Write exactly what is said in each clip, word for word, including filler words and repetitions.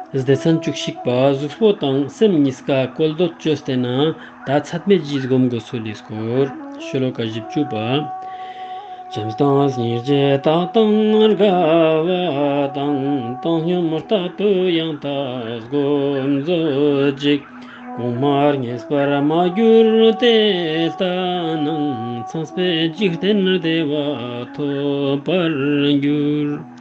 སྡེ་ཚན་བཅུ་གཅིག་པ། གཟུགས་པོ་དང་སེམས་གཉིས་ཀ་བཀོལ་འདོད་བཅོས་ཏེ་ན་ད་ཚད་མེད་བཞི་སྒོམ་དགོས་ཚུལ་ལས་སྐོར། ཤོ་ལོ་ཀ་བཞི་བཅུ་པ། བྱམས་དང་སྙིང་རྗེ་དག་དང་དགའ་བ་དང་། བཏང་སྙོམས་རྟག་ཏུ་ཡང་དག་སྒོམ་མཛོད་ཅིག། གོང་མར་ངེས་པར་མ་གྱུར་ཏེ་ལྟ་ནའང་། ཚངས་པའི་འཇིག་རྟེན་བདེ་བ་ཐོབ་པར་འགྱུར།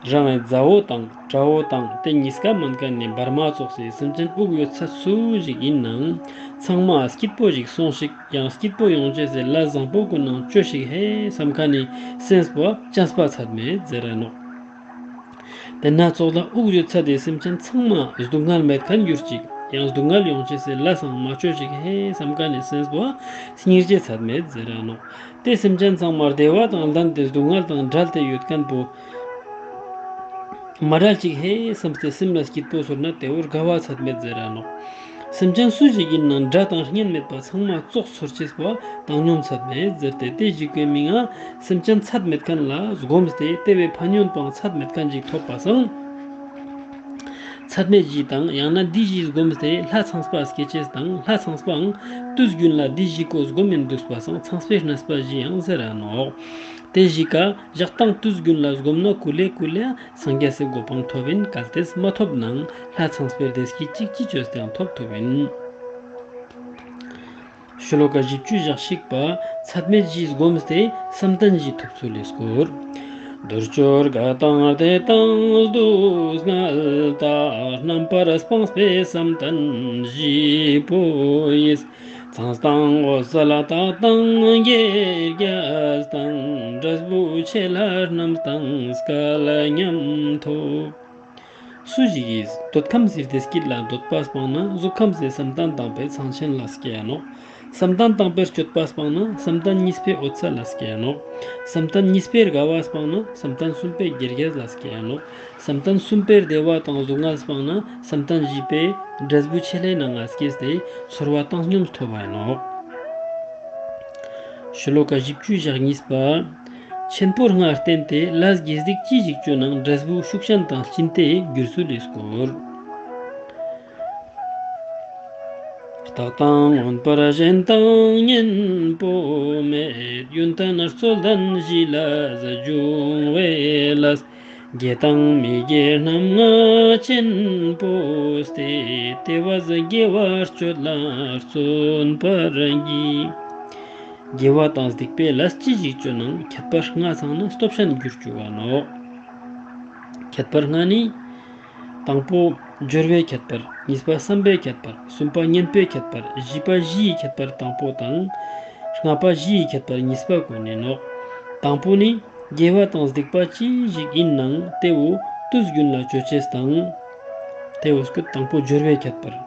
རང་ངི་མཛའ་བོ་དང་དགྲ་བོ་དང་དེ་གཉིས་ཀ་མན་ཁན་ནི་བར་མ་ཙོགས་སི་སེམས་ཅན་དབུགས་ཡོད་ཚད་སུ་ཞིག་ཨིན་ནའང་ཚང་མ་སྐྱིད་པོ་ཞིག་སོང་ཞིག་ཡང་སྐྱིད་པོ་ཡོང་ཅེས་སི་ལས་བཟང་པོ་ཀུན་ནང་བཅོ་ཞིག་ཧེ་སམ་ཁན་ནི་སེམས་པོ་བྱམས་པ་ཚད་མེད་ཟེར་ར་ནོག། དེ་ན་ཙོགས་ལ་དབུགས་ཡོད་ཚད་དེ་སེམས་ཅན་ཚང་མ་སྡུག་བསྔལ་མེད་ཁན་གྱུར་ཅིག་ཡང་སྡུག་བསྔལ་ཡོང་ཅེས་སི་ལས་སང་མ་བཅོ་ཞིག་ཧེ་སམ་ཁན་ནི་སེམས་པོ་སྙིང་རྗེ་ཚད་མེད་ཟེར་ར་ནོག། དེ་སེམས་ཅན་ཚང་མ་བདེ་བ་དང་ལྡན་ཏེ་སྡུག་བསྔལ་དང་བྲལ་ཏེ་ཡོད་ཁན་པོ་མ་བྲལ་ཅིག་ཧེ་སམ་སྟེ་སེམས་ལ་སྐྱིད་པོ་ཚོར་ན་དེ་བོ་དགའ་བ་ཚད་མེད་ཟེར་ར་ནོག། སེམས་ཅན་སུ་ཞིག་ཨིན་ནའང་དགྲ་དང་གཉེན་མེད་པ་ཚང་མ་ཙོགས་ཚོར་ཅེས་པོ་བཏང་སྙོམས་ཚད་མེད་ཟེར་ཏེ་དེ་ཞིག་གི་མིང་ང་སེམས་ཅན་ཚད་མེད་ཁན་ལ་སྒོམས་ཏེ་དེ་བོའི་ཕན་ཡོན་པོའང་ཚད་མེད་ཁན་ཞིག་ཐོབ་པ་སང་། ཚད་མེད་བཞི་དང་ཡང་ན་འདི་བཞི་སྒོམས་ཏེ་ལྷ་ཚངས་པ་སྐྱེ་ཅེས་དང་ལྷ་ཚངས་པའང་དུས་རྒྱུན་ལ་འདི་བཞི་ཀོ་སྒོམ་མིན་འདུག་པ་སང་ཚངས་པའི་གནས་པ་བཞི་ཡང་ཟེར་ར་ནོག། དེ་བཞི་ཀ་ཞག་དང་དུས་རྒྱུན་ལ་སྒོམ་ན་ཀུ་ལེ་ཀུ་ལེ་སངས་རྒྱས་སི་གོ་འཕང་ཐོབ་ཨིན། གལ་ཏེ་མ་ཐོབ་ནའང་ལྷ་ཚངས་པའི་བདེ་སྐྱིད་ཅིག་ཅི་བཅོས་ཏེའང་ཐོབ་ཐུབ་ཨིན། ཤོ་ལོ་ཀ་བཞི་བཅུ་ཞེ་གཅིག་པ། ཚད་མེད་བཞི་སྒོམས་ཏེ་བསམ་གཏན་བཞི་ཐོབ་ཚུལ་ལས་སྐོར། འདོད་སྤྱོད་དགའ་དང་བདེ་དང་སྡུག་བསྔལ་དག། རྣམ་པར་སྤངས་པའི་བསམ་གཏན་བཞི་པོ་ཡིས། ཚངས་དང་འོད་གསལ་དག་དང་དགེ་རྒྱས་དང་། འབྲས་བུ་ཆེ་ལ་རྣམས་དང་སྐལ་མཉམ་ཐོབ། སུ་ཞིག་གིས་འདོད་ཁམས་སི་བདེ་སྐྱིད་ལ་འདོད་པ་སྤངས་ན་གཟུགས་ཁམས་སི་བསམ་གཏན་དང་པོའི་ཚངས་ཆེན་ལ་སྐྱེ་ཡ་ནོག། བསམ་གཏན་དང་པོའི་སྤྱོད་པ་སྤངས་ན་བསམ་གཏན་གཉིས་པའི་འོད་གསལ་ལ་སྐྱེ་ཡ་ནོག། བསམ་གཏན་གཉིས་པའི་དགའ་བ་སྤངས་ན་བསམ་གཏན་གསུམ་པའི་དགེ་རྒྱས་ལ་སྐྱེ་ཡ་ནོག། བསམ་གཏན་གསུམ་པའི་བདེ་བ་དང་སྡུག་བསྔལ་སྤངས་ན་བསམ་གཏན་བཞི་པའི་འབྲས་བུ་ཆེ་ལའི་ནང་ང་སྐྱེས་ཏེ་ཚོར་བ་བཏང་སྙོམས་ཐོབ་བ་ཡིན་ནོག། ཤོ་ལོ་ཀ་བཞི་བཅུ་ཞེ་གཉིས་པ། ཆེན་པོ་ལྔ་བསྟེན་ཏེ་ལས་དགེ་སྡིག་ཅི་ཞིག་བཅོས་ནའང་འབྲས་བུ་ཤུགས་ཅན་དང་ལྕིན་ཏེ་འགྱུར་ཚུལ་ལས་སྐོར། རྟག་དང་མངོན་པར་ཞེན་དང་གཉེན་པོ་མེད། ཡོན་ཏན་རྩོད་ལྡན་ཞི་ལ་འབྱུང་བའི་ལས། དགེ་དང་མི་དགེ་རྣམ་ལྔ་ཆེན་པོ་སྟེ། དེ་བས་དགེ་བ་སྤྱོད་ལ་བརྩོན་པར་བགྱི། དགེ་བ་དང་སྡིག་པའི་ལས་ཅི་ཞིག་བཅོས་ནའང་ཁྱད་པར་ལྔ་ཚང་ན་སྟོབས་ཆེན་འགྱུར་བཅུག་པ་ནོག། ཁྱད་པར་ལྔ་ནི། དང་པོ་སྦྱོར་བའི་ཁྱད་པར། གཉིས་པ་བསམ་པའི་ཁྱད་པར། གསུམ་པ་གཉེན་པོའི་ཁྱད་པར། བཞི་པ་བཞི་ཡི་ཁྱད་པར་དང་པོ་དང་། ལྔ་པ་བཞི་ཡི་ཁྱད་པར་གཉིས་པ་ཀུན་ནི་ནོག། དང་པོ་ནི། དགེ་བ་དང་སྡིག་པ་ཅི་ཞིག་ཡིན་ནའང་དེ་བོ་དུས་རྒྱུན་ལ་བཅོ་ཅེས་དང་། དེ་བོ་སྐུ་དང་པོ་སྦྱོར་བའི་ཁྱད་པར།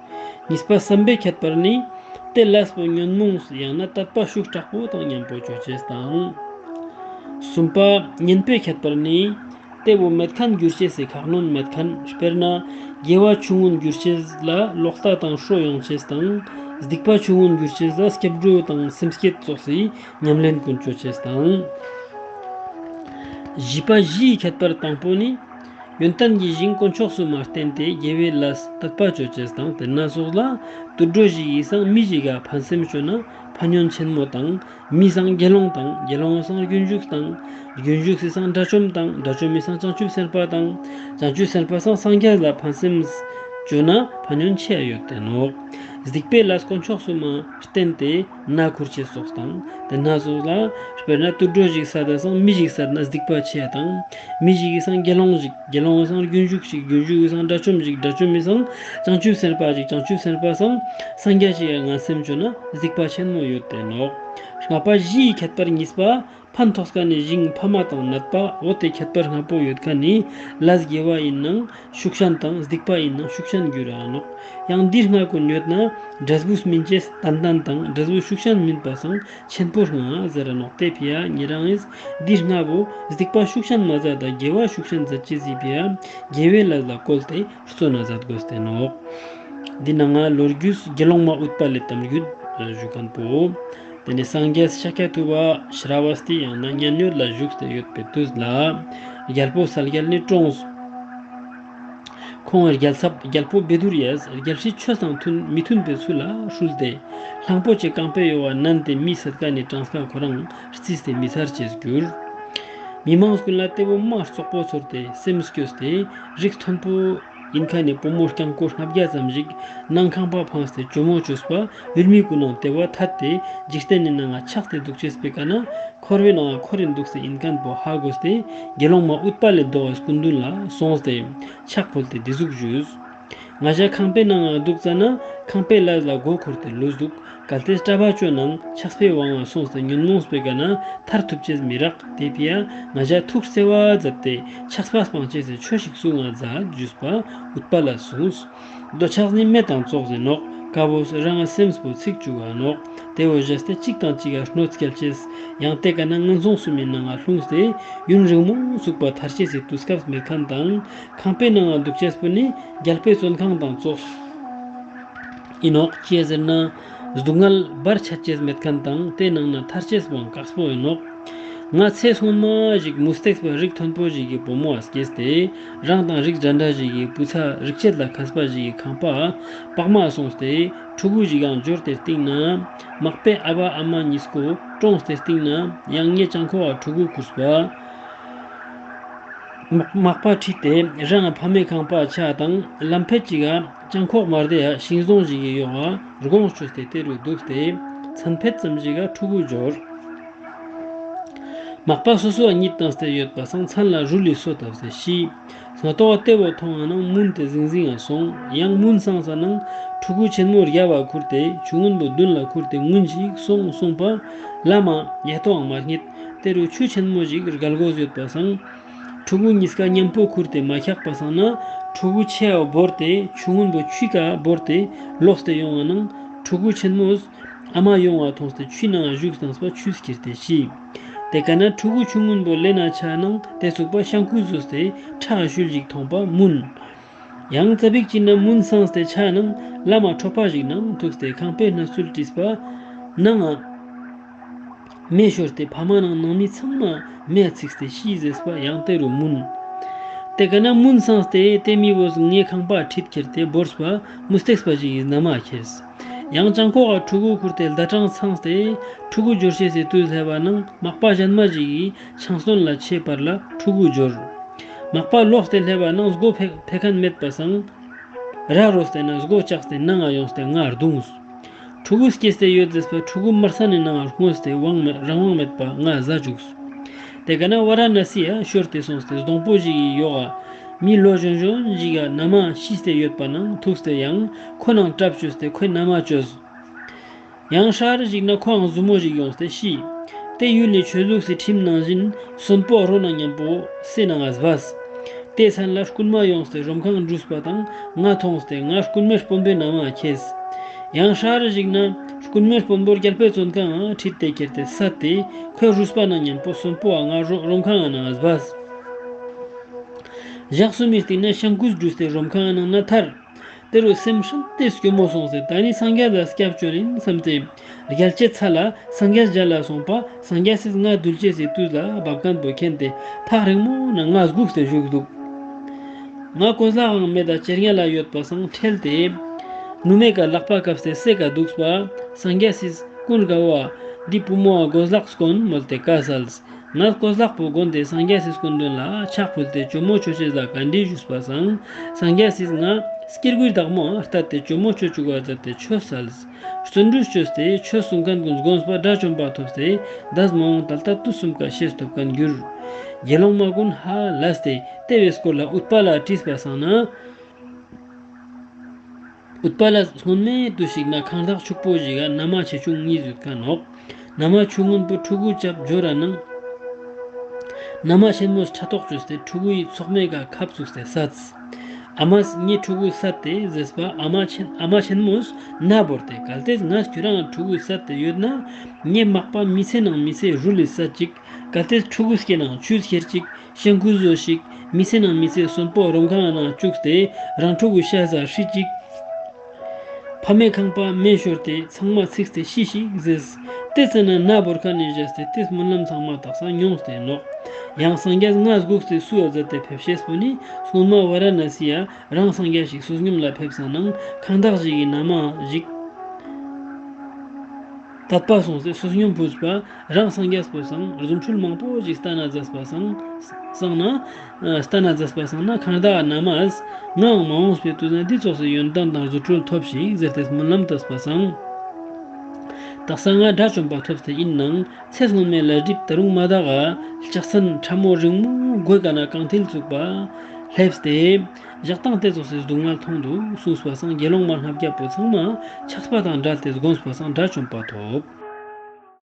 གཉིས་པ་བསམ་པའི་ཁྱད་པར་ནི། དེ་ལས་པོ་ཉོན་མོངས་ཡང་ན་དད་པ་ཤུགས་དྲག་པོ་དང་མཉམ་པོ་བཅོ་ཅེས་དང་། གསུམ་པ་གཉེན་པོའི་ཁྱད་པར་ནི། དེ་བོ་མེད་ཁན་འགྱུར་ཅེས་སི་ཁ་གནོན་མེད་ཁན། དཔེར་ན། དགེ་བ་ཆུང་ངུན་འགྱུར་ཅེས་ལ་ལོག་ལྟ་དང་ཧྲོ་ཡོང་ཅེས་དང་། སྡིག་པ་ཆུང་ངུན་འགྱུར་ཅེས་ལ་སྐྱབས་འགྲོ་དང་སེམས་བསྐྱེད་ཙོགས་སི་ཉམས་ལེན་ཀུན་བཅོ་ཅེས་དང་། བཞི་པ་བཞི་ཡི་ཁྱད་པར་དང་པོ་ནི། ཡོན་ཏན་གྱི་ཞིང་དཀོན་མཆོག་གསུམ་མ་བསྟེན་ཏེ་དགེ་བའི་ལས་དད་པ་བཅོ་ཅེས་དང་དེ་ན་སོགས་ལ་དུད་འགྲོ་ཞིག་གི་སང་མི་ཞིག་ག་ཕན་སེམས་བཅོ་ན་ཕན་ཡོན་ཆེན་མོ་དང་། མིའི་སང་དགེ་སློང་དང་། དགེ་སློང་སང་རྒྱུན་ཞུགས་དང་། རྒྱུན་ཞུགས་སི་སང་དགྲ་བཅོམ་དང་། དགྲ་བཅོམ་མི་སང་བྱང་ཆུབ་སེམས་དཔའ་དང་། བྱང་ཆུབ་སེམས་དཔའ་སང་སངས་རྒྱས་ལ་ཕན་སེམས་བཅོ་ན་ཕན་ཡོན་ཆེ་ཡོད་དེ་ནོག། སྡིག་པའི་ལས་དཀོན་མཆོག་གསུམ་མ་བསྟེན་ཏེ་ན་ཁུར་ཅེས་སོགས་དང་། དེ་ན་སོགས་ལ་དཔེར་ན་དུད་འགྲོ་ཞིག་བསད་ད་སང་མི་ཞིག་བསད་ན་སྡིག་པ་ཆེ་དང་། མི་ཞིག་གི་སང་དགེ་སློང་ཞིག་དགེ་སློང་སང་རྒྱུན་ཞུགས་ཤིག་རྒྱུན་ཞུགས་སང་དགྲ་བཅོམ་ཞིག་དགྲ་བཅོམ་མི་སང་བྱང་ཆུབ་སེམས་དཔའ་ཞིག་བྱང་ཆུབ་སེམས་དཔའ་སང་སངས་རྒྱས་ཞིག་ཡ་ངན་སེམས་བཅོ་ན་སྡིག་པ་ཆེན་མོ་ཡོད་དེ་ནོག། ལྔ་པ་བཞི་ཡི་ཁྱད་པར་གཉིས་པ། ཕན་ཐོགས་ཁན་ནི་ཞིང་ཕ་མ་དང་ནད་པ་འོ་དེ་ཁྱད་པར་ལྔ་པོ་ཡོད་ཁན་ནི་ལས་དགེ་བ་ཡིན་ནའང་ཤུགས་ཅན་དང་སྡིག་པ་ཡིན་ནའང་ཤུགས་ཅན་འགྱུར་ར་ནོག། ཡང་འདི་ལྔ་ཀུན་ཡོད་ན་འབྲས་བུ་སྨིན་ཅེས་ཏན་ཏན་དང་འབྲས་བུ་ཤུགས་ཅན་སྨིན་པ་སང་ཆེན་པོ་ལྔ་ཟེར་ར་ནོག། དེ་ཕི་ཡ་ཉེ་རང་ངིས་འདི་ལྔ་བོ་སྡིག་པ་ཤུགས་ཅན་མ་ཟད་ད་དགེ་བ་ཤུགས་ཅན་ཟད་ཅེས་སི་ཕི་ཡ་དགེ་བའི་ལས་ལ་བཀོལ་ཏེ་བརྩོན་ན་ཟད་དགོས་ཏེ་ནོག། འདི་ནང་ང་ལོ་རྒྱུས་དགེ་སློང་མ་ཨུཏྤ་ལའི་གཏམ་རྒྱུད་ཞུ་ཁན་པོ། དེ་ནས་སངས་རྒྱས་ཤཱཀྱ་ཐུབ་པ་ཤ་ར་བ་སྟི་ཡང་ན་མཉན་ཡོད་ལ་བཞུགས་ཏེ་ཡོད་པའི་དུས་ལ་རྒྱལ་པོ་གསལ་རྒྱལ་ནི་གྲོངས། ཁོང་རྒྱལ་ཚབ་རྒྱལ་པོ་བཻ་ཌཱུརྱས་རྒྱལ་སྲིད་ཆོས་དང་མཐུན་མི་མཐུན་པའི་ཚུལ་ལ་སྲུལ་ཏེ། གླང་པོ་ཆེ་རྐང་པའི་གཡོ་བ་མནན་ཏེ་མི་བསད་ཁན་ནི་གྲངས་ཀ་ཁོ་རང་རྩིས་ཏེ་མི་ཚར་ཅེས་གྱུར། མི་མང་ཀུན་ལ་ཏེ་བོ་མ་བཙོག་པོ་ཚོར་ཏེ་སེམས་སྐྱོ་སྟེ། རིགས་མཐོན་པོ་ཨིན་ཁན་ནི་བུ་མོ་རྐྱང་འཁོར་ལྔ་བརྒྱ་ཙམ་ཞིག་ནང་ཁང་པ་ཕངས་ཏེ་ཇོ་མོ་བཅོས་པ་ཡུལ་མི་ཀུན་ནང་ཏེ་བོ་ཐད་དེ་འཇིག་རྟེན་ནི་ནང་ང་ཆགས་ཏེ་དུག་ཅེས་པོའི་ཀ་ནེ། འཁོར་བའི་ནང་ང་འཁོར་རིན་དུག་སྟེ་ཨིན་ཁན་པོ་ཧ་གོ་སྟེ། དགེ་སློང་མ་ཨུཏྤ་ལའི་མདོག་གི་སྐུ་མདུན་ལ་སོང་སྟེ་ཕྱག་ཕུལ་ཏེ་འདི་ཟུག་ཞུས། ང་ཞ་ཁང་པའི་ནང་ང་དུག་ཙ་ན་ཁང་པའི་ལས་ལ་མགོ་འཁོར་ཏེ་ལུས་དུག། གལ་ཏེ་གྲྭ་པ་ཅོ་ནང་ཆགས་པའི་དབང་ང་སོང་སྟེ་ཉོན་མོངས་པའི་ཀ་ནེ་ཐར་ཐུབ་ཅེས་མི་རག། ཏེ་ཕི་ཡ་ང་ཞ་ཐུགས་བརྩེ་བ་མཛད་དེ་ཆགས་པ་སྤང་ཅེས་སི་ཆོས་ཤིག་གསུང་ང་མཛད་ཞུས་པ་ཨུཏྤ་ལ་གསུངས། འདོད་ཆགས་ནི་མེ་དང་ཙོགས་ཨིན་ནོག། ཀ་བོས་རང་སེམས་པོ་ཚིག་ཅུག་ག་ནོག། ཏེ་བོ་ཞེས་ཏེ་གཅིག་དང་གཅིག་ག་གནོད་སྐྱེལ་ཅེས། ཡང་ཏེ་ཀ་ནེ་ངན་སོང་གསུམ་མི་ནང་ང་ལྷུང་སྟེ་ཡུན་རིང་མོ་ཚུག་པ་ཐར་ཅེས་སི་དུས་སྐབས་མེད་ཁན་དང་། ཁང་པའི་ནང་ང་དུག་ཅེས་པོ་ནི་རྒྱལ་པོའི་བཙོན་ཁང་དང་ཙོགས་ཨིན་ནོག། ཅིའ་ཟེར་ན་སྡུག་བསྔལ་བར་ཆད་ཅེས་མེད་ཁན་དང་ཏེ་ནང་ནེ་ཐར་ཅེས་པོའང་དཀགས་པོ་ཨིན་ནོག། ང་ཚེ་སྔོན་མ་ཞིག་མུ་སྟེགས་པ་རིགས་མཐོན་པོ་ཞིག་གི་བུ་མོ་ཨ་སྐྱེས་ཏེ། རང་དང་རིགས་འདྲ་འདྲ་ཞིག་གི་བུ་ཚ་རིགས་ཆད་ལ་མཁས་པ་ཞིག་གི་ཁང་པ་བག་མ་སོང་སྟེ་ཕྲུ་གུ་ཞིག་ཡང་འབྱོར་ཏེ་སྟིང་ནེ་མག་པའི་ཨ་བ་ཨ་མ་ཉིས་ཀོ་གྲོངས་ཏེ་སྟིང་ནེ་ཡང་ངའི་ཅང་ཁོག་ག་ཕྲུ་གུ་ཁུརས་པ། མག་མག་པ་ཁྲིད་དེ་རང་ཕ་མའི་ཁང་པ་ཆ་དང་ལམ་ཕེད་ཅིག་ག་ཅང་ཁོག་མར་དེ་ཡ་ཤིང་ཟོང་ཞིག་གི་ཡོག་ག་དགོངས་བཅོས་ཏེ་ཏེ་རུ་དུག་སྟེ་མཚན་ཕེད་ཙམ་ཞིག་ག་ཕྲུ་གུ་འབྱོར། མག་པ་སོ་སོ་བ་གཉིད་བཏང་སྟེ་ཡོད་པ་སང་མཚན་ལ་རུལ་ལི་སོ་བཏབ་སྟེ་ཤི། སྔ་ཏོག་ཏེ་བོ་ཐོང་ང་ནང་མུན་ཏེ་ཟིང་ཟིང་ང་སོང་། ཡང་མུན་སངས་ས་ནང་ཕྲུ་གུ་ཆེན་མོ་རྒྱབ་བ་ཁུར་ཏེ་ཆུ་སྔོན་པོ་མདུན་ལ་ཁུར་ཏེ་སྔུན་ཞིག་སོང་སོང་པ་ལ་མ་ཡ་ཏོའང་མ་རྙེད། ཏེ་རུ་ཆུ་ཆེན་མོ་ཞིག་རྒལ་གོས་ཡོད་པ་སང་། ཕྲུ་གུ་ཉིས་ཀ་ཉམ་པོ་ཁུར་ཏེ་མ་ཁྱག་པ་སང་ན་ཕྲུ་གུ་ཆེ་བ་བོར་ཏེ་ཆུ་སྔོན་པོ་ཆུའི་ཀ་བོར་ཏེ་ལོག་སྟེ་ཡོང་ང་ནང་ཕྲུ་གུ་ཆེན་མོས་ཨ་མ་ཡོང་བ་མཐོང་སྟེ་ཆུའི་ནང་ང་ཞུགས་སྟངས་པ་ཆུས་ཁྱེར་ཏེ་ཤི། ཏེ་ཀ་ནེ་ཕྲུ་གུ་ཆུ་སྔོན་པོ་ལེན་ན་ཆ་ནང་ཏེ་ཚུགས་པ་ཤང་ཀུ་ཟོས་ཏེ་ཁྲག་ཤུལ་ཞིག་ཐོང་པ་མུན། ཡང་ཙ་པིག་ཅིག་ནེ་མུན་སངས་ཏེ་ཆ་ནང་བླ་མ་ཁྲོ་པ་ཞིག་ནང་ཐུག་སྟེ་ཁང་པའི་གནས་ཚུལ་དྲིས་པ་ནང་ང་མེ་ཤོར་ཏེ་ཕ་མ་ནང་ནང་མི་ཚང་མ་མེ་ཚིག་སྟེ་ཤི་ཟེར་པ་ཡང་ཏེ་རུ་མུན། ཏེ་ཀ་ནེ་མུན་སངས་ཏེ་ཏེ་མི་བོས་ངའི་ཁང་པ་ཁྲིད་ཁྱེར་ཏེ་བོརས་པ་མུ་སྟེགས་པ་ཞིག་གི་ན་མ་ཁྱེརས། ཡང་ཅང་ཁོག་ག་ཕྲུ་གུ་ཁུར་ཏེ་ཟླ་གྲངས་ཚངས་ཏེ་ཕྲུ་གུ་འབྱོར་ཤེས་སི་དུས་ལྷེ་བ་ནང་མག་པ་ཞན་མ་ཞིག་གི་ཆང་སོན་ལ་ཆེ་བར་ལ་ཕྲུ་གུ་འབྱོར། མག་པ་ལོག་སྟེ་ལྷེ་བ་ནང་སྒོ་ཕེ་ཕེ་ཁན་མེད་པ་སང་། ར་རོས་ཏེ་ན་སྒོ་བཅག་སྟེ་ནང་ང་ཡོངས་ཏེ་ང་རྡུངས། ཕྲུ་གུ་སྐྱེས་ཏེ་ཡོད་ཟེར་པ་ཕྲུ་གུ་མར་ས་ནི་ནང་ང་རྔོས་ཏེ་དབང་མེད་རང་དབང་མེད་པ་ང་ཟ་བཅུགས། ཏེ་ཀ་ནེ་ཝ་ར་ན་སི་ཡ་ཤོར་ཏེ་སོང་སྟེ་སྡོང་པོ་ཞིག་གི་ཡོག་ག་མི་ལོ་གཞོན་གཞོན་ཞིག་ག་ན་མ་ཤི་སྟེ་ཡོད་པ་ནང་ཐུག་སྟེ་ཡང་ཁོ་ནང་གྲབས་བཅོས་ཏེ་ཁོའི་ན་མ་བཅོས། ཡང་ཤར་ཞིག་ན་ཁོའང་ཟུ་མོ་ཞིག་ཡོངས་ཏེ་ཤི། ཏེ་ཡུལ་ནི་ཆོས་ལུགས་སི་ཁྲིམས་ནང་བཞིན་སོན་པོ་རོ་ནང་ཉམ་པོ་སེ་ནང་ང་སྦས། ཏེ་མཚན་ལ་རྐུན་མ་ཡོངས་ཏེ་རོམ་ཁང་འགྲུས་པ་དང་ང་ཐོངས་ཏེ་ང་རྐུན་མའི་དཔོན་པོའི་ན་མ་ཁྱེརས། ཡང་ཤར་ཞིག་ན་རྐུན་མའི་དཔོན་པོ་རྒྱལ་པོའི་བཙོན་ཁང་ང་ཁྲིད་དེ་ཁྱེར་ཏེ་བསད་དེ་ཁོའི་རུས་པ་ནང་ཉམ་པོ་སོན་པོ་བ་ང་རོ་རོམ་ཁང་ང་ནང་ང་སྦས། ཞག་གསུམ་མི་སྟིང་ནེ་ཤང་ཀུས་འགྲུས་ཏེ་རོམ་ཁང་ང་ནང་ན་ཐར། ཏེ་རུ་སེམས་ཧྲན་ཏེ་སྐྱོ་མོ་སོང་སྟེ་ད་ནི་སངས་རྒྱས་ལ་སྐྱབས་བཅོལ་ཨིན་སམ་སྟེ། རྒྱལ་ཆེ་ཚ་ལ་སངས་རྒྱས་མཇལ་ལ་སོང་པ་སངས་རྒྱས་སིས་ང་འདུལ་ཅེས་སི་དུས་ལ་བབ་ཁན་པོ་མཁྱེན་ཏེ་ཐག་རིང་མོ་ནེ་ང་སྒུག་སྟེ་བཞུགས་དུག། ང་གོས་ལག་ངང་མེད་ད་ལྕེ་ཉལ་ལ་ཡོད་པ་སང་ཁྲེལ་ཏེ། ནུ་མའི་ཀ་ལག་པ་བཀབ་སྟེ་སེ་ཀ་དུགས་པ་སངས་རྒྱས་སིས་ཀུན་དགའ་བོ་འདི་བུ་མོ་བ་གོས་ལག་སྐོན་མོལ་ཏེ་ཀ་སལ། ང་གོས་ལག་པོ་གོན་ཏེ་སངས་རྒྱས་སི་སྐུ་མདུན་ལ་ཕྱག་ཕུལ་ཏེ་ཇོ་མོ་ཆོས་ཅེས་ལ་ག་འདྲི་ཞུས་པ་སང་སངས་རྒྱས་སིས་ང་སྐྱེ་དགུའི་བདག་མོ་ལྟ་སྟེ་ཇོ་མོ་ཆོས་ཅུག་ག་མཛད་དེ་ཆོས་སལ། བརྩོན་འགྲུས་བཅོས་ཏེ་ཆོས་གསུང་ཁན་ཀུན་དགོངས་པ་དགྲ་བཅོམ་པ་ཐོབ་སྟེ་འདས་མ་འོངས་ད་ལྟ་དུས་གསུམ་ཀ་ཤེས་ཐུབ་ཁན་གྱུར། དགེ་སློང་མ་ཀུན་ཧ་ལས་ཏེ་ཏེ་བོའི་སྐོར་ལ་ཨུཏྤ་ལ་དྲིས་པ་སང་ན། ཨུཏྤ་ལ་སྔོན་མའི་དུས་ཤིག་ན་ཁང་བདག་ཕྱུག་པོ་ཞིག་ག་ན་མ་ཆེ་ཆུང་གཉིས་ཡོད་ཁན་ནོག། ན་མ་ཆུང་ངུན་པོ་ཕྲུ་གུ་ཅབ་འབྱོར་ར་ནང་ན་མ་ཆེན་མོས་ཕྲག་དོག་བཅོས་ཏེ་ཕྲུ་གུའི་ཚོགས་མའི་ཀ་ཁབ་བཙུགས་ཏེ་བསད། ཨ་མས་ངའི་ཕྲུ་གུ་བསད་དེ་ཟེར་པ་ཨ་མ་ཆེན་ཨ་མ་ཆེན་མོས་མནའ་བོར་ཏེ་གལ་ཏེ་ང་ཁྱོ་རང་ཕྲུ་གུ་བསད་དེ་ཡོད་ན་ངའི་མག་པ་མི་ཚེ་ནང་མི་ཚེ་རུལ་ལི་བསད་ཅིག། གལ་ཏེ་ཕྲུ་གུ་སྐྱེ་ནང་ཆུས་ཁྱེར་ཅིག། ཤང་ཀུ་ཟོས་ཤིག། མི་ཚེ་ནང་མི་ཚེ་སོན་པོ་རོམ་ཁང་ནང་བཅུག་སྟེ་རང་ཕྲུ་གུ་ཤ་ཟ་ཧྲིས་ཅིག། ཕ་མའི་ཁང་པ་མེ་ཤོར་ཏེ་ཚང་མ་ཚིག་སྟེ་ཤི་ཤིག་ཟེར། དེ་ཚེ་ན་ན་བོར་ཁ་ནེ་བཞེས་ཏེ་དེ་སྨོན་ལམ་ཚང་མ་དག་ས་མྱོང་སྟེ་ནོག། ཡང་སངས་རྒྱས་ང་སྒུག་སྟེ་སུ་ཡོད་ཟེར་ཏེ་ཕེབས་ཤེས་པོ་ནི་སྔོན་མ་ཝ་ར་ན་སི་ཡ་རང་སངས་རྒྱས་ཤིག་བསོད་སྙོམས་ལ་ཕེབས་སང་ནང་ཁང་བདག་ཞིག་གི་ན་མ་ཞིག་དད་པ་སོང་སྟེ་བསོད་སྙོམས་ཕུལ་བ། རང་སངས་རྒྱས་པོ་སང་རྫུ་འཕྲུལ་མང་པོ་ཞིག་སྟན་ན་མཛད་པ་སང་སང་ན་སྟན་ན་མཛད་པ་སང་ན་ཁང་བདག་ན་མས་ངའང་མ་འོངས་པའི་དུས་ན་འདི་ཙོགས་སི་ཡོན་ཏན་དང་རྫུ་འཕྲུལ་ཐོབ་ཤིག་ཟེར་ཏེ་སྨོན་ལམ་བཏབ་པ་སང་། དག་ས་ང་དགྲ་བཅོམ་པ་ཐོབ་སྟེ་ཡིན་ནང་ཚེ་སྔོན་མའི་ལས་སྒྲིབ་ད་རུང་མ་དག་ག་ལྕགས་སྲན་ཕྲ་མོ་རིང་མོ་གོས་ག་ན་རྐང་མཐིལ་བཙུགས་པ་སླེབས་ཏེ་ཞག་དང་དེ་ཙོགས་སི་སྡུག་བསྔལ་མཐོང་འདུག་གསུངས་པ་སང་དགེ་སློང་མ་ལྔ་བརྒྱ་པོ་ཚང་མ་ཆགས་པ་དང་བྲལ་ཏེ་བསྒོམས་པ་སང་དགྲ་བཅོམ་པ་ཐོབ།